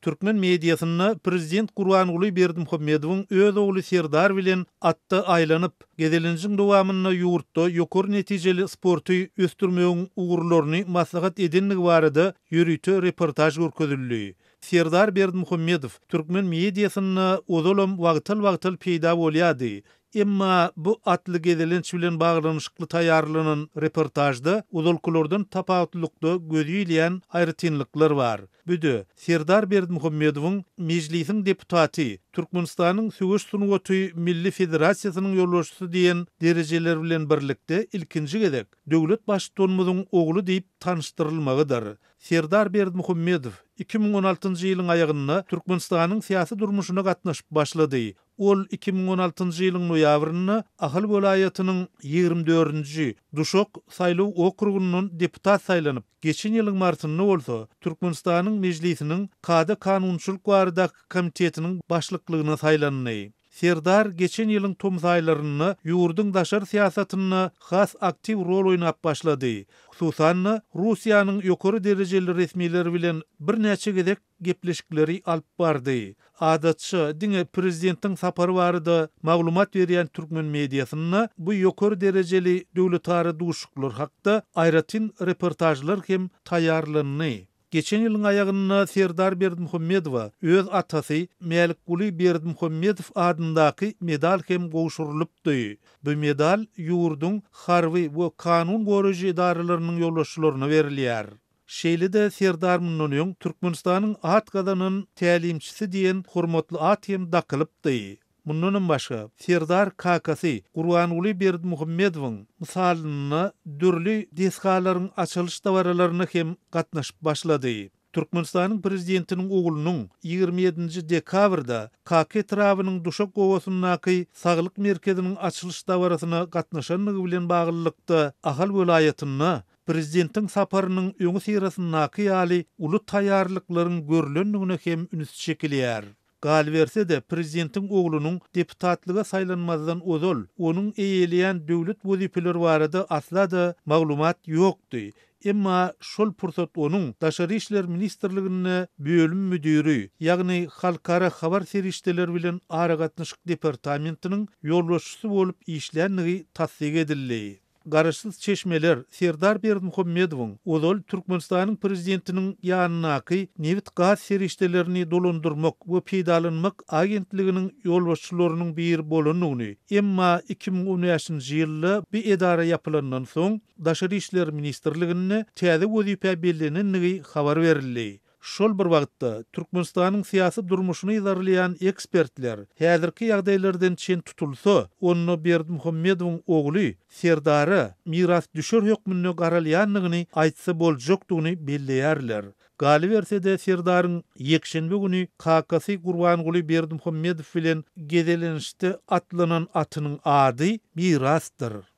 Türkmen mediasynda prezident Gurbanguly Berdimuhamedowyň öz ogly Serdar bilen atda aýlanyp, gezelenjiň dowamynda ýurtda ýokary netijeli sporty ösdürmegiň ugurlaryny maslahat edendigi barada ýörite reportaž görkezildi. Serdar Berdimuhamedow türkmen mediasynda ozalam wagtal-wagtal peýda bolýardy. Emma bu atly gezelenç bilen baglanyşykly taýýarlanan reportažda ozalkylardan tapawutlylykda göze ilýän aýratynlyklar bar. Bu-de, Serdar Berdimuhamedowyň Mejlisiň deputaty, Türkmenistanyň söweş sungaty milli federasiýasynyň ýolbaşçysy diýen derejeler bilen birlikde ilkinji gezek döwlet Baştutanymyzyň ogly diýip tanyşdyrylmagydyr. Serdar Berdimuhamedow 2016-njy ýylyň aýagynda Türkmenistanyň syýasy durmuşyna gatnaşyp başlady. Ol 2016-njy ýylyň noýabrynda Ahal welaýatynyň ýigrimi dördünji Duşak saýlaw okrugyndan deputat saýlanyp, geçen ýylyň martynda bolsa Türkmenistanyň Mejlisiniň Kada-kanunçylyk baradaky komitetiniň başlyklygyna saýlandy. Serdar geçen ýylyň tomus aýlarynda ýurduň daşary syýasatynda has aktiw rol oýnap başlady. Hususan-da, Russiýanyň ýokary derejeli resmileri bilen birnäçe gezek gepleşikleri alyp bardy. Adatça, diňe prezidentiň sapary barada maglumat berýän türkmen mediasynda bu ýokary derejeli döwletara duşuşyklar hakda aýratyn reportažlar hem taýýarlandy. Geçen ýylyň aýagynda Serdar Berdimuhamedowa öz atasy Mälikguly Berdimuhamedow adyndaky medal hem gowşurylypdy. Bu medal ýurduň harby we kanun goraýjy edaralarynyň ýolbaşçylaryna berilýär. Şeýle-de Serdar mundan öň Türkmenistanyň at gazanan tälimçisi diýen hormatly at hem dakylypdy. Mundanam başga, Serdar kakasy Gurbanguly Berdimuhamedowyň mysalynda dürli desgalaryň açylyş dabaralaryna hem gatnaşyp başlady. Türkmenistanyň Prezidentiniň oglunyň 27-nji dekabrda Kaka etrabynyň Duşak obasyndaky Saglyk merkeziniň açylyş dabarasyna gatnaşandygy bilen baglylykda Ahal welaýatynda Prezidentiň saparynyň öňüsyrasyndaky ýaly uly taýýarlyklaryň görlendigine hem üns çekilýär. Galyberse-de, prezidentiň oglunyň deputatlyga saýlanmazdan ozal, onuň eýeleýän döwlet wezipeleri barada asla-da maglumat ýokdy. Emma şol pursat onuň Daşary işler ministrliginde bölüm müdiri, ýagny Halkara habar serişdeleri bilen aragatnaşyk departamentiniň ýolbaşçysy bolup işländigi tassyk edildi. Garaşsyz çeşmeler Serdar Berdimuhamedowyň ozal Türkmenistanyň prezidentiniň ýanyndaky nebit-gaz serişdelerini dolandyrmak we peýdalanmak agentliginiň ýolbaşçylarynyň biri bolandygyny, emma 2015-nji ýylda bu edara ýapylandan soň Daşary işler ministrliginde täze wezipä bellenendigi habar berildi. Şol bir wagtda, Türkmenistanyň syýasy durmuşyny yzarlaýan ekspertler, häzirki ýagdaýlardan çen tutulsa, onda Berdimuhamedowyň ogly Serdara mirasdüşer hökmünde garalýandygyny aýtsa boljakdygyny belleýärler. Galyberse-de, Serdaryň ýekşenbe güni kakasy Gurbanguly Berdimuhamedow bilen gezelençde atlanan atynyň ady Mirasdyr.